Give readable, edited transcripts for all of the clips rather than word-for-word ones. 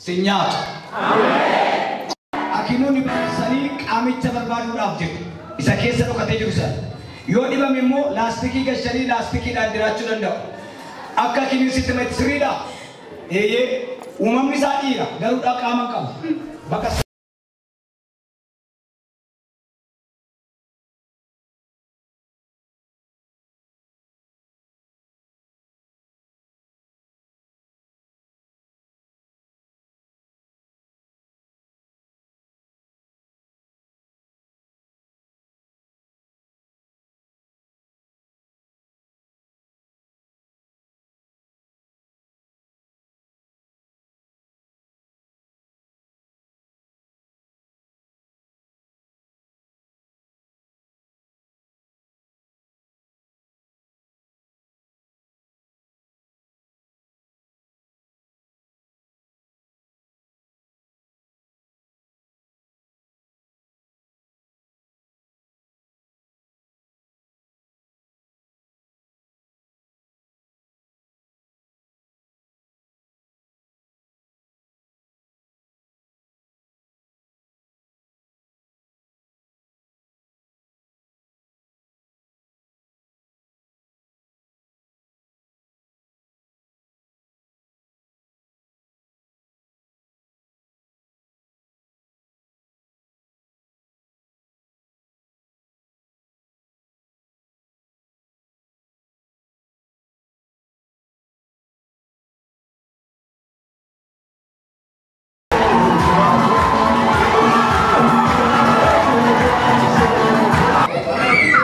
Sin nyaatu. Hakimoonni baqaqsanii qaamicha barbaaduudhaaf jedhu. Isa keessa dhokatee jiru sana. Yoo dhibame immoo laastikii gashanii laastikiidhaan jiraachuu danda'u. Akka hakimiin sitti himetti sirriidhaa? Eeyyee, uumamni isaa dhiira garuu qaama hin qabu. Bakka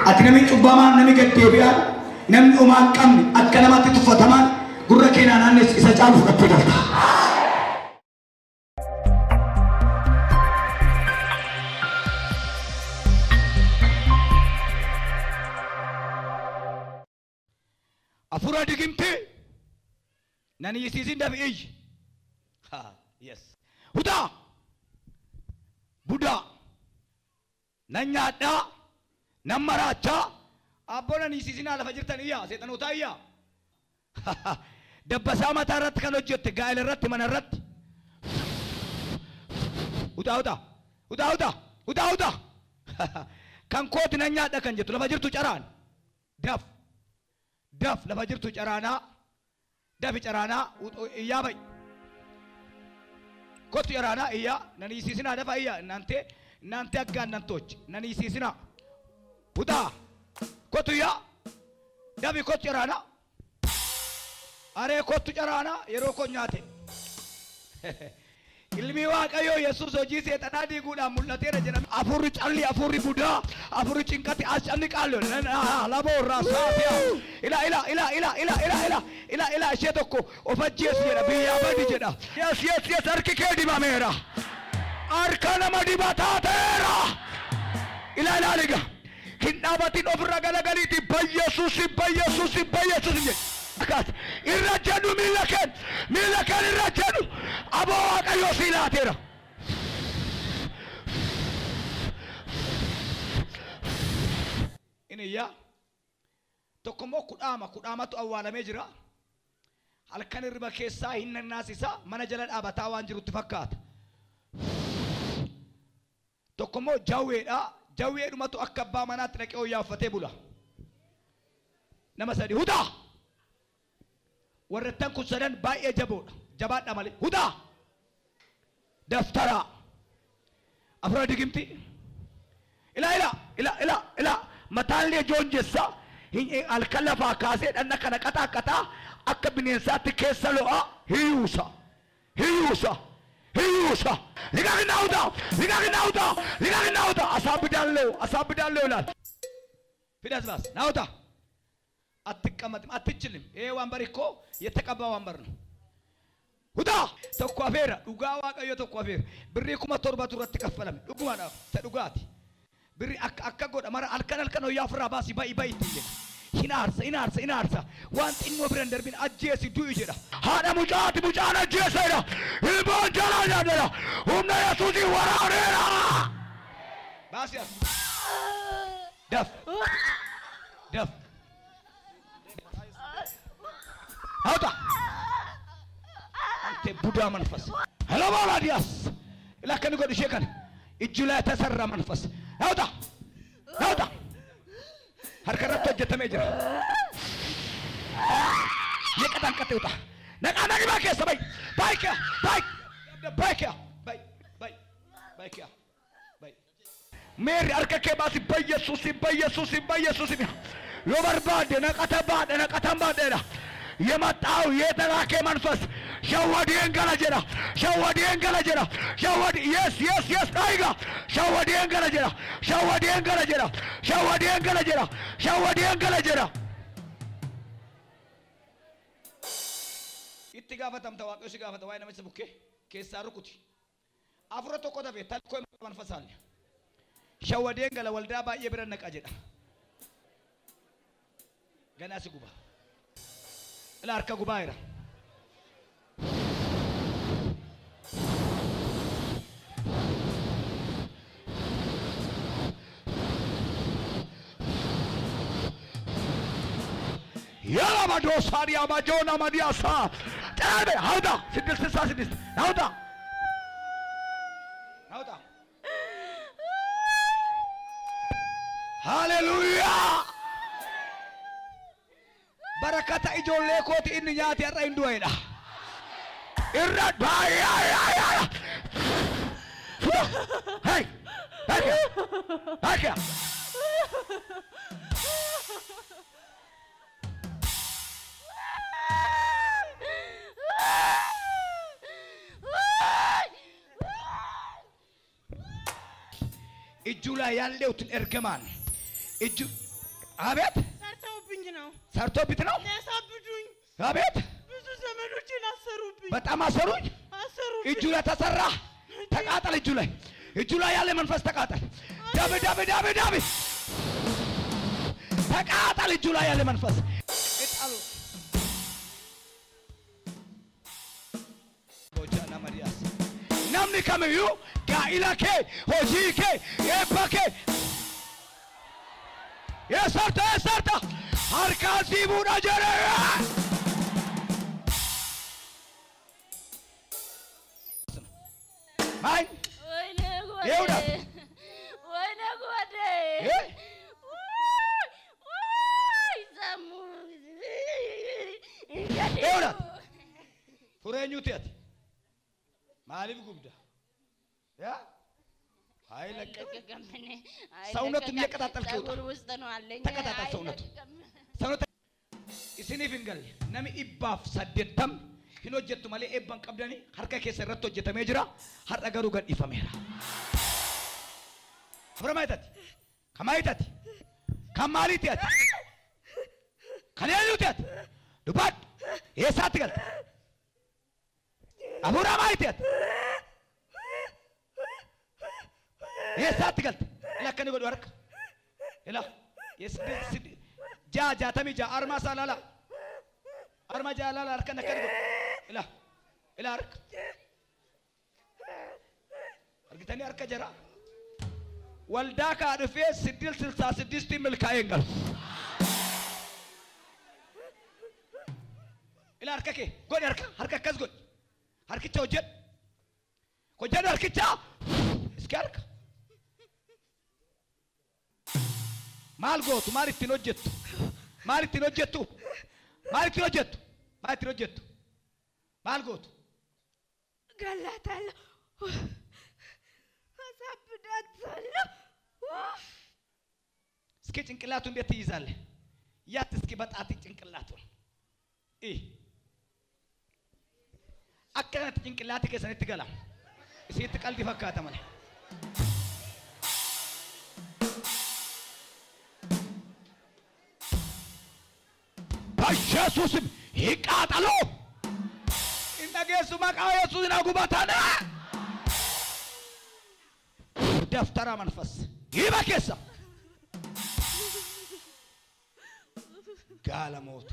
Ati namni cubbamaan namni gaddeebi'aan namni homaa hin qabne akka namaatti tuffatamaan gurra keenyaa naannes isa caalu fudhattee galta. Afura digimti nani yisiisin dafi iyyi. Yes. Hudaa budaa nan nyaadhaa. Nan maraachaa abboon isiisinaa lafa jirtan iyyaa seexanootaa iyyaa. Dabbasaa mataa irratti kan hojjette gaa'ela irratti mana irratti. Utaa utaa utaa utaa utaa utaa kan kooti nan nyaadha kan jettu lafa jirtu caraan daf daf lafa jirtu caraanaa dafi caraanaa iyyaa ba'i. Kottu caraanaa iyyaa nan isiisinaa dafa iyyaa naantee naantee aggaan nan toochi nan isiisinaa. Huda kotu ya dabi kotu jarana are kotu jarana yeroo ko nyaate ilmi waaqayyo Yesuus hojii seexanaa diiguudhaan mul'ateera jedhame. Afurri calli afurri budaa afurri cinqatti as calli qaallo laboo irraa saafiya ila ila ila ila ila ila ila ila ila ishee tokko of ajjeesi jedha biyyaa badi jedha. Yes yes yes harki kee dibameera harka nama dibataa ta'eera ila ila liga. Hin dhaabatin ofirra galagaliiti bayyesuusi bayyesuusi bayyesuusi jedhe. Irra jedhu miila keen irra jedhu aboo waaqayyoo sii laateera. Inni iyyaa tokkommoo kudhaamatu awwaalamee jira. Halkan hirriba keessaa hin nannaasisa mana jala dhaabataa waan jirutti fakkaata. Tokkommoo jawweedha. Jawweedhumatu akka abbaa manaatti dhaqee hoyyaaffatee bula. Nama sadi hudaa! Warrattan kun sadan baay'ee jaboodha. Jabaadha malee. Hudaa! Daftaraa. Afura digimti. Ila ila ila ila ila mataallee joonjessa halkan lafaa kaasee dhanna kana qaxaa qaxaa akka bineensaatti keessa lo'a hiyyuusa. Hiyyuusa. Hiyyuusa. Liqaqina hudaa! Liqaqina hudaa! Liqaqina hudaa! Asaabidaallee asaabidaallee ilaal. Fidas baas ና ውጣ። አትቀመጥም፣ አትችልም። ይሄ ወንበር እኮ የተቀባ ወንበር ነው። ውጣ። tokko afeera dhugaa waaqayyo tokko afeera birrii 7,000 irratti kaffalame dhugumaadhaaf ta dhugaati. Birrii akka akka godha mara halkan halkan hoyyaa ofirraa baasi ba'i ba'i ittiin jedha. Hin aarsa hin aarsa hin aarsa waan xinnoo bira hin darbin ajjeesi du'i jedha. Haadha mucaati mucaan ajjeeseera. Ilmoon jalaa nyaadheera. Humna Yesuusiin waraaneera. Baasi as. Daf daf አውጣ አንተ ቡዳ መንፈስ። Hello, لكن يقول شيء كان الجلاء تسرى منفس نوضع نوضع هركرت توجه تمجر يكتن كتوتا نك أنا ما كيس باي باي كيا باي باي كيا باي باي باي كيا باي ميري أركا كباسي باي يسوسي باي يسوسي باي يسوسي لو برباد نك أتباد نك أتباد نه يمتاو يتلاك منفس شوادين غلا شوادين غلا شواد يس يس يس تايغا شوادين غلا شوادين غلا شوادين غلا شوادين غلا اتغافتم تواقيو سغافت واي نمس بوكي كيسارو كوتي افرو توكو دافي تلكو منفسال شوادين غلا ولدا با يبرنك اجدا غنا سغوبا الاركا غوبايرا يلا ما دوساريا ما جونا ما دياسا تعال هودا سدس سدس هودا هودا هاليلويا بركة إجول لكوت إني نياتي أرين دويدا إرد باي يا يا هاي هاي هاي እጁ ላይ ያለውትን እርግማን እጁ አቤት ሰርተውብኝ ነው ሰርተውብኝ ነው ያሳብዱኝ አቤት ብዙ ዘመዶቼን አሰሩብኝ በጣም አሰሩኝ አሰሩብኝ እጁ ላይ ተሰራ ተቃጠል እጁ ላይ ያለ መንፈስ ተቃጠል ዳብ ዳብ ዳብ ዳብ ተቃጠል እጁ ላይ ያለ መንፈስ እጣሉ ቦጃና ማሪያስ namni kamiyyuu gaa'ila kee hojii kee eebba kee eessarta eessarta harkaan sii fuudha jedhee ማይ ይኸውና ወይኔ ጉዴ ይኸውና ቱሬኙት የት ማሊፍ ጉብዳ ያ አይለቀቅም ሰውነቱን እየቀጣጠልክ ውጣ ተቀጣጠል ሰውነቱ ሰውነቱ isiniif hin galle nami ibbaaf saddeettam hin hojjettu malee eebban qabdanii harka keessa irratti hojjetamee jira har'a garuu gadhiifameera. Afura maayitati kan maayitati kan maaliiti ati kan eenyuti ati dubbadhu eessaatti galte afura maayiti ati eessaatti galte ila akkani godhu harka ila jaa jaatamii jaa armaa isaa laala armaa jaa laala harkan akkani godhu ila ila harka argitanii harka jara waldaa kaa dhufee siddil silsaa siddistii milkaa'ee hin galu ila harka kee godhi harka harka akkas godhi harkicha hojjedhu hojjedhu harkicha iski harka maal gootu maal ittiin hojjettu maal ittiin hojjettu maal ittiin hojjettu maal ittiin hojjettu maal gootu ገላታለሁ አሳብዳታለሁ እስኪ ጭንቅላቱ እንዴት ትይዛለህ ያት እስኪ በጣት ጭንቅላቱን akkanatti ጭንቅላati keessanitti gala isitti qaldi fakkaata malee በኢየሱስም ይቃጠሉ እንደገሱ መቃ ኢየሱስን አጉባታና ደፍተራ መንፈስ ይበከሳ ጋለሞት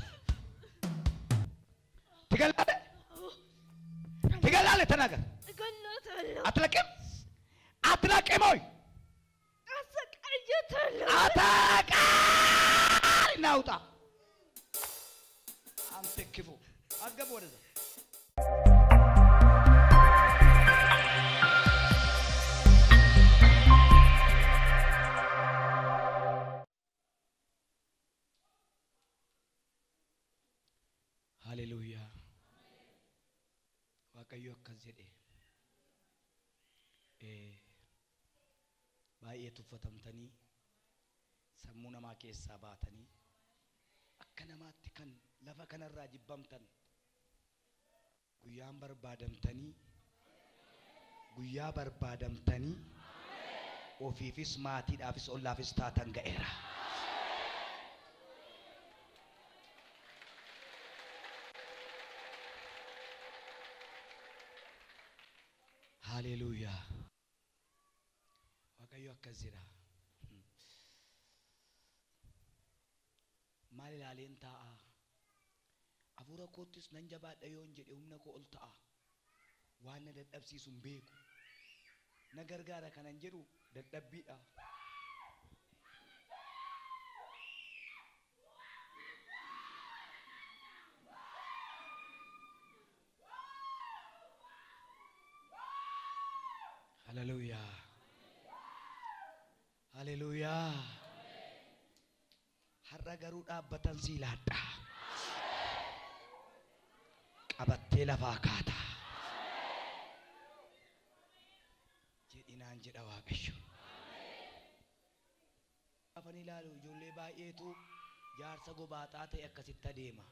ትገላለህ ትገላለህ ተናገር እገላታለሁ አትለቅም አትለቅም ወይ አሰቃየታለሁ አታቃል ናውጣ አንተ ክፉ አስገቡ ወደዛ። Waaqayyo akkas jedhe baay'ee tuffatamtanii sammuu namaa keessaa baatanii akka namaatti kan lafa kanarraa jibbamtan guyyaan barbaadamtanii guyyaa barbaadamtanii ofiifis maatiidhaafis ollaafis taatan ga'eera. Haleluuyaa. Waaqayyo akkas jedha. Maal ilaaleen taa'a? Hafuura koottis nan jabaadha yoon jedhe humna koo ol ta'a. Waan na dadhabsiisu hin beeku. Na gargaara kanan jedhu dadhabbiidha. Haleluuyaa. Haleluuyaa. Har'a garuu dhaabbatan si ilaadha. Qabattee lafaa kaata. Jedhinaan jedha Waaqayyo. Gaafan ilaalu ijoollee baay'eetu jaarsa gobaaxaa ta'e akkasitti adeema.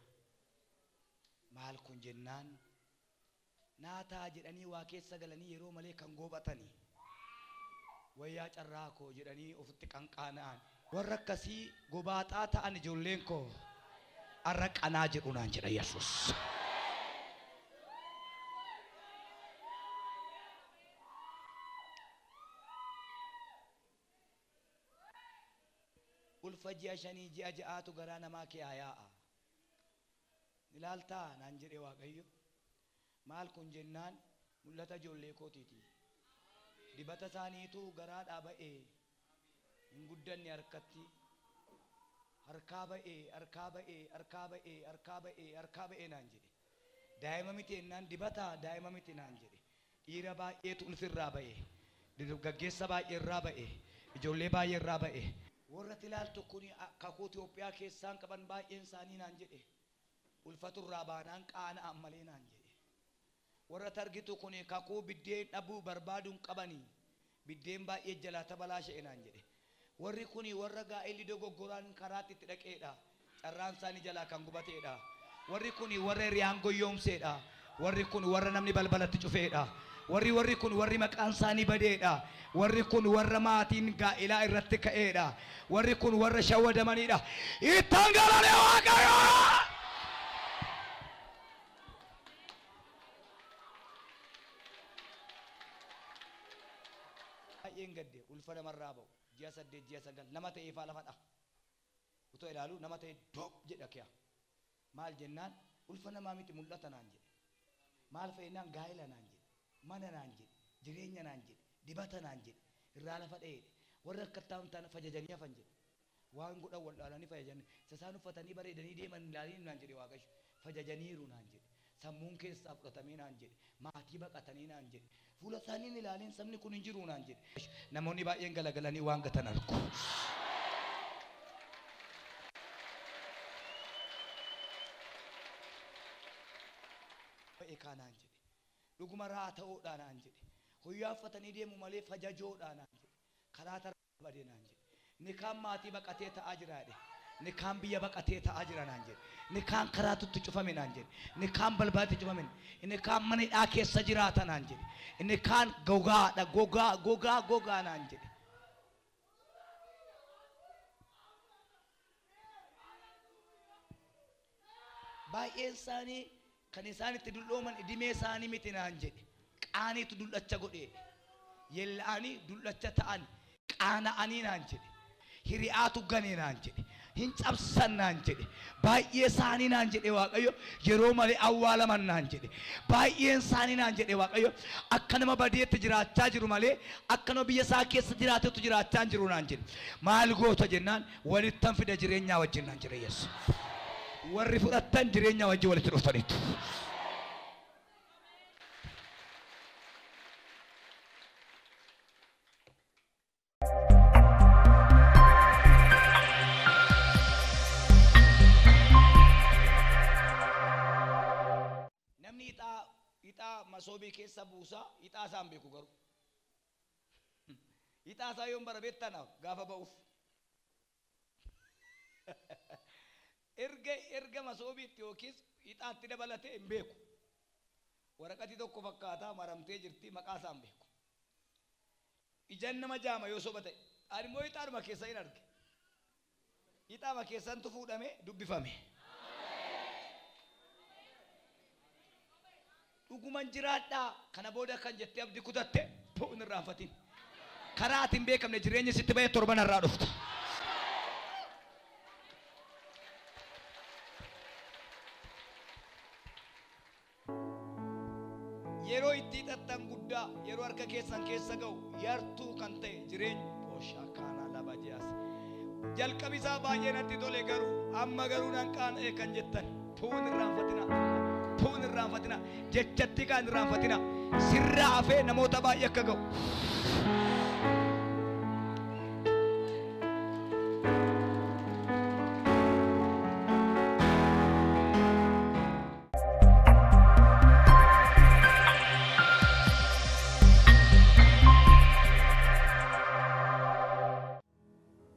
Maal kun jennaan naataa jedhanii waa keessa galanii yeroo malee kan goobatanii. Wayyaa carraa koo jedhanii ofitti qanqaana'an. Warra akkasii gobaaxaa ta'an ijoolleen koo har'a qanaa jedhu naan jedha Yesuus. Ulfa ji'a 5 ji'a 6tu garaa namaa kee yaa'a. Ilaaltaa naan jedhe Waaqayyo. Maal kun jennaan mul'ata ijoollee kootiiti. Dibata isaaniitu garaadhaa ba'ee hin guddanne harkatti. Harkaa ba'ee harkaa ba'ee harkaa ba'ee harkaa ba'ee harkaa ba'ee naan jedhe. Daa'ima miti jennaan dibata daa'ima miti naan jedhe. Dhiira baay'eetu ulfirraa ba'ee. Dargaggeessa baay'eerraa ba'ee. Ijoollee baay'eerraa ba'ee. Warra ilaaltu kun kakuu Itoophiyaa keessaan qaban baay'een isaanii naan jedhe. Ulfaturraa baanaan qaana'an malee naan jedhe. Warra targitu kun kakuu biddeen dhabuu barbaaduun qabanii biddeen baay'ee jalaa tabalaa sha'e naan jedhe. Warri kun warra gaa'elli dogoggoraan karaatti itti dhaqeedha. Carraan isaanii jalaa kan gubateedha. Warri kun warra hiriyaan goyyoomseedha. Warri kun warra namni balbalatti cufeedha. Warri kun warri maqaan isaanii badeedha. Warri kun warra maatiin gaa'elaa irratti ka'eedha. Warri kun warra shawwadamaniidha. Ittaan galalee Waaqayyo! Baay'een gadde ulfa namarraa ba'u ji'a 8 ji'a 9 nama ta'ee faa lafa dha. Utoo ilaalu nama ta'e doob jedha kiya. Maal jennaan ulfa namaa miti mul'ata naan jedhe. Maal fa'innaan gaa'ela naan jedhe. Mana naan jedhe. Jireenya naan jedhe. Dibata naan jedhe. Irraa lafa dha'eedhe. Warra akka ta'an fajajanii hafan jedhe. Waan godhan wal dhaalanii fajajanii. Isaan uffatanii bareedanii deeman ilaalanii naan jedhe Waaqayyo. Fajajaniiru naan jedhe. Sammuun keessaa fudhatamee naan jedhe. Maatii baqatanii naan jedhe. Fuula isaanii ilaaliin sabni kun hin jiru naan jedhe. Namoonni baay'een galagalanii waan gatan argu. Eekaa naan jedhe. Dhuguma raa ta'uudhaa naan jedhe. Guyyaa uffatanii deemu malee fajajoodhaa naan jedhe. Karaa taraa badee naan jedhe. Nikaan maatii baqatee ta'aa jira jedhe. Nikaan biyya baqatee ta'aa jira naan jedhe. Nikaan karaatutti cufame naan jedhe. Nikaan balbalatti cufame. Nikaan mana hidhaa keessa jiraata naan jedhe. Nikaan gogaadha gogaa gogaa gogaa naan jedhe. Baay'een isaanii kan isaan itti dullooman idimee isaanii miti naan jedhe. Qaaniitu dullacha godhee. Yeella'anii dullacha ta'an qaana'anii naan jedhe. Hiriyaatu ganee naan jedhe. Hin cabsan naan jedhe. Baay'ee isaanii naan jedhe Waaqayyo yeroo malee awwaalaman naan jedhe. Baay'een isaanii naan jedhe Waaqayyo akka nama badeetti jiraachaa jiru malee akka nama biyya isaa keessa jiraatetu jiraachaa jiru naan jedhe. Maal goota jennaan walittan fida jireenyaa wajjin naan jedhe Yesuus. Warri fudhattan jireenya wajjin walitti dhuftaniitu. Namni ixaa masoobii keessa buusaa ixaa isaan beeku garuu. Ixaa isaa yoon bara beektanaaf gaafa ba'uuf. Erga masoobiitti yookiis ixaatti dabalatee hin beeku. Waraqati tokko fakkaataa maramtee jirti maqaa isaan beeku. Ijaan nama jaama yoo soba ta'e. Ani immoo ixaadhuma keessa hin arge. Ixaama keessantu fuudhamee dubbifame. Dhuguman jiraadhaa kana booda kan jettee abdii kutatte hin irraanfatin. Karaa ati hin beekamne jireenyi sitti ba'ee torban irraa dhufta. Yeroo itti hidhattan guddaa yeroo harka keessan keessa ga'u yartuu kan ta'e jireenyi pooshaa kaanaa laba ji'aas. Jalqabi isaa baay'ee natti tole garuu amma garuu nan qaana'e kan jettan tuun irraanfatina. Tuun irraanfatina. Jechatti kaan irraanfatina. Sirraa hafee namoota baay'ee akka ga'u.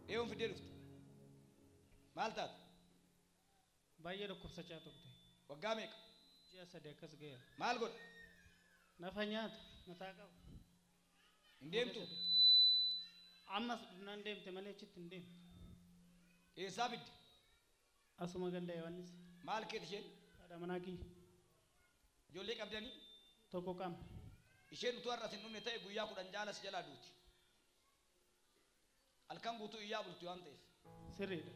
Eeyoon fidee dhufte. Maal taate? Baay'ee dhukkubsachaa turte. Waggaa meeqa? Ji'a 3 akkas ga'eera. Maal godha? Nafa nyaata mataa qaba. Hin deemtu? Ammas dhufnaan deemte malee achitti hin deemtu. Eessaa fidde? Asuma ganda Yohaannis. Maal keeti isheen? Haadha manaa kiyya. Ijoollee qabdanii? Tokko qabna. Isheen utuu har'as hin dhumne ta'e guyyaa 10 jaalas jalaa duuti. Halkan guutuu iyyaa bultu waan ta'eef. Sirriidha.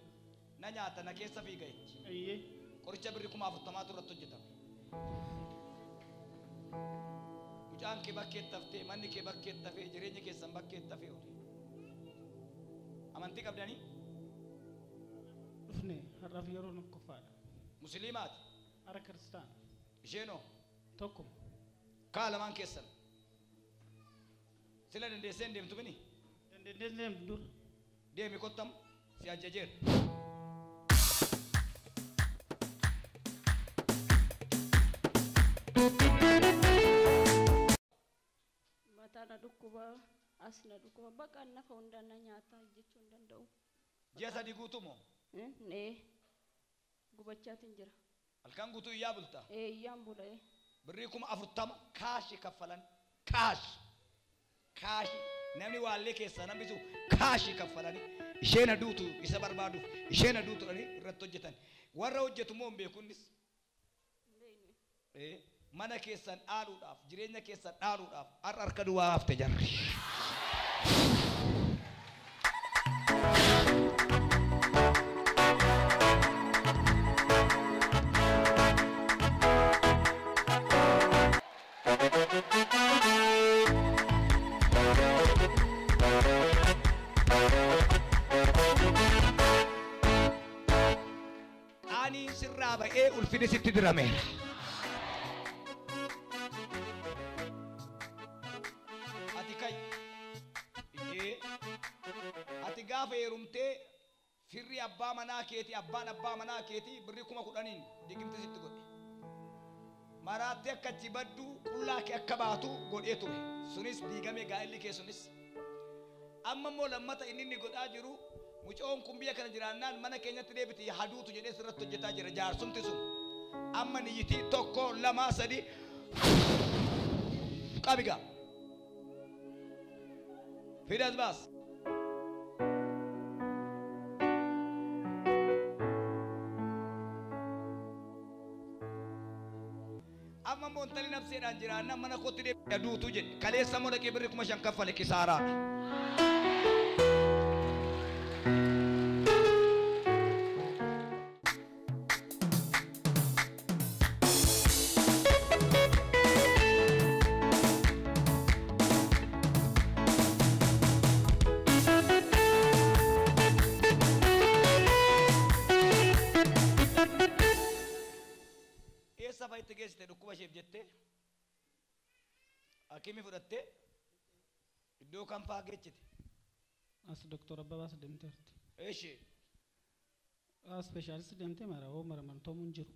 Na nyaata na keessa fiiga jetti. Iyyee. Qoricha birri 40,000 irratti hojjetame. Mucaan kee bakkeetti haftee, manni kee bakkeetti hafee, jireenyi keessan bakkeetti hafee oole. Amantii qabdanii? Dhufne har'aaf yeroo tokkoffaadha. Musliimaati? Ara kiristaana. Isheenoo? Tokkuma. Kaa lamaan keessan. Sila dandeessee hin deemtu mini? Dandeessee deemtu dur. Deemi kottam si ajajeera. Mataa na dhukkuba, as na dhukkuba, bakka nafa hundaan na nyaata jechuu hin danda'u. Ji'a 3 guutuu moo? Nee, gubachaatiin jira. Halkan guutuu iyyaa bulta? Iyyaan bula. Birrii 40,000 kaashii kaffalan. Kaashi. Kaashi. Namni waallee keessaa nambisu kaashii kaffalanii isheen aduutu isa barbaaduuf isheen aduutu irratti hojjetan. Warra hojjetu immoo hin beeku innis. Mana keessan dhaaluudhaaf jireenya keessan dhaaluudhaaf har'a harka duwwaa hafte jarri. Ani sirraa ba'ee ulfinni sitti dirameera. Ati ka'i. Ati gaafa heerumtee firri abbaa manaa keetii abbaan abbaa manaa keetii birrii 10,000 digimti sitti godhe. Maraattee akka achi baddu qullaa kee akka baatu godhee ture. Sunis diigamee gaa'elli kee sunis. Amma immoo lammata inni godhaa jiru mucoon kun biyya kana jiraannaan mana keenyatti deebiti haduutu jedhee sirratti hojjetaa jira jaarsumti sun. Amma niyyitii 1 2 3 qabiga. Fidas baas. Amma immoo intalli nafseedhaan jiraannaan mana kootti deebiti haduutu jedhe. Kaleessa immoo dhaqee birrii 5,000 kaffale kisaaraadha. Dhukkuba isheef jettee hakimi fudhattee iddoo kam fa'aa geechite? As Doktor Abbabaas deemteerti. Eeshi. Speeshaalist deemtee mara hoo maramantoomuu hin jiru.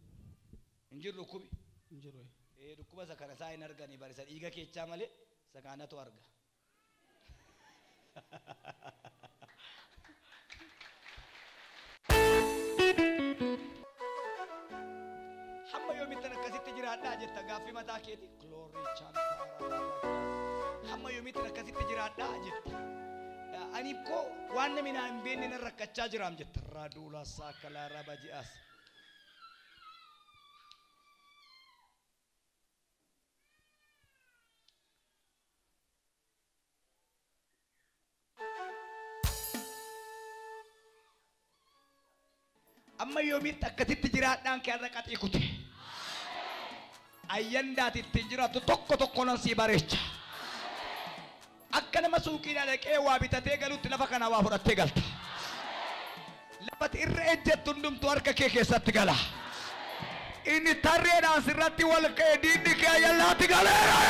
Hin jiru dhukkubi? Hin jiru. Dhukkuba isa kana isaa hin arganii barisa dhiiga keechaa malee isa kaanatu arga. Hamma yoomittan akkasitti jiraadhaa jetta gaaffii mataa keeti. Glory chantaara. Hamma yoomittan akkasitti jiraadhaa jetta. Ani koo waan namni naa hin beekne nan rakkachaa jiraam jetta. Raduula saakalaa raba ji'aas. Amma yoomitti akkasitti jiraadhaan kee har'a qaxii kute. Ayyandaati ittiin jiraattu tokko tokko nan sii bareecha. Akka nama suuqiidhaa dhaqee waa bitatee galutti lafa kanaa waa fudhattee galta. Lafati irra ejjettu hundumtuu harka kee keessatti gala. Inni tarreedhaan sirratti wal ka'e diinni kee ayyallaatti galeera.